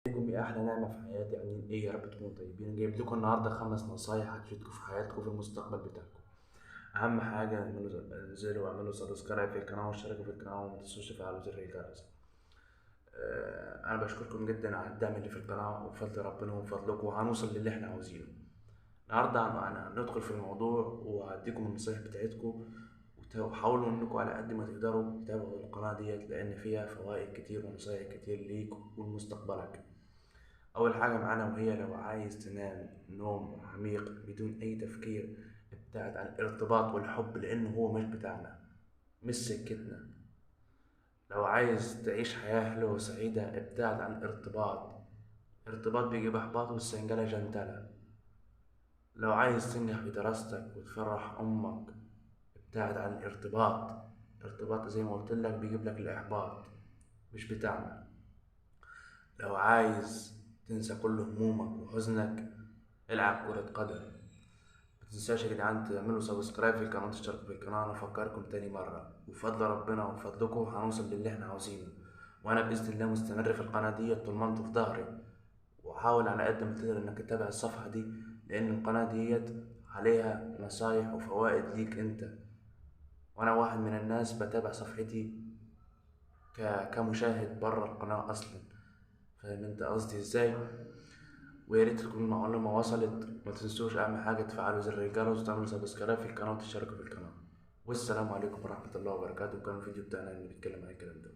عليكم يا احلى نعمه في حياتي. عاملين ايه؟ يا رب تكونوا طيبين. جايب لكم النهارده 5 نصايح هتفيدكم في حياتكم في المستقبل بتاعكم. اهم حاجة انزلوا واعملوا subscribe في القناة واشتركوا في القناة وما تنسوش تفعلوا زر الجرس. انا بشكركم جدا على الدعم اللي في القناة، وبفضل ربنا وبفضلكم وهنوصل للي احنا عاوزينه. النهارده هندخل في الموضوع وهديكم النصايح بتاعتكم، وحاولوا انكم على قد ما تقدروا تتابعوا القناة ديت لان فيها فوائد كتير ونصايح كتير ليك ولمستقبلك. اول حاجة معانا وهي لو عايز تنام نوم عميق بدون اي تفكير، ابتعد عن الارتباط والحب لانه هو مش بتاعنا، مش سكتنا. لو عايز تعيش حياة حلوة وسعيدة ابتعد عن الارتباط، الارتباط بيجيب احباط والسنجله جنتله. لو عايز تنجح في دراستك وتفرح امك ابتعد عن الارتباط، الارتباط زي ما قلت لك بيجيب لك الاحباط، مش بتاعنا. لو عايز تنسى كل همومك وحزنك العب كرة قدم. ما تنساش يا جدعان تعملوا subscribe في القناة وتشتركوا في القناة. انا افكركم تاني مرة، وبفضل ربنا وبفضلكم هنوصل للي احنا عاوزينه، وانا باذن الله مستمر في القناة دي طول ما انتوا في ظهري. وحاول على قد ما تقدر انك تتابع الصفحة دي لان القناة ديت عليها نصايح وفوائد ليك انت، وانا واحد من الناس بتابع صفحتي كمشاهد بره القناة اصلا، فاهم انت قصدي ازاي؟ ويا ريت تكون المعلومة وصلت. ما تنسوش اهم حاجة تفعلوا زر الجرس وتعملوا subscribe في القناة وتشتركوا في القناة. والسلام عليكم ورحمة الله وبركاته. وكان الفيديو بتاعنا اللي بيتكلم عن الكلام ده.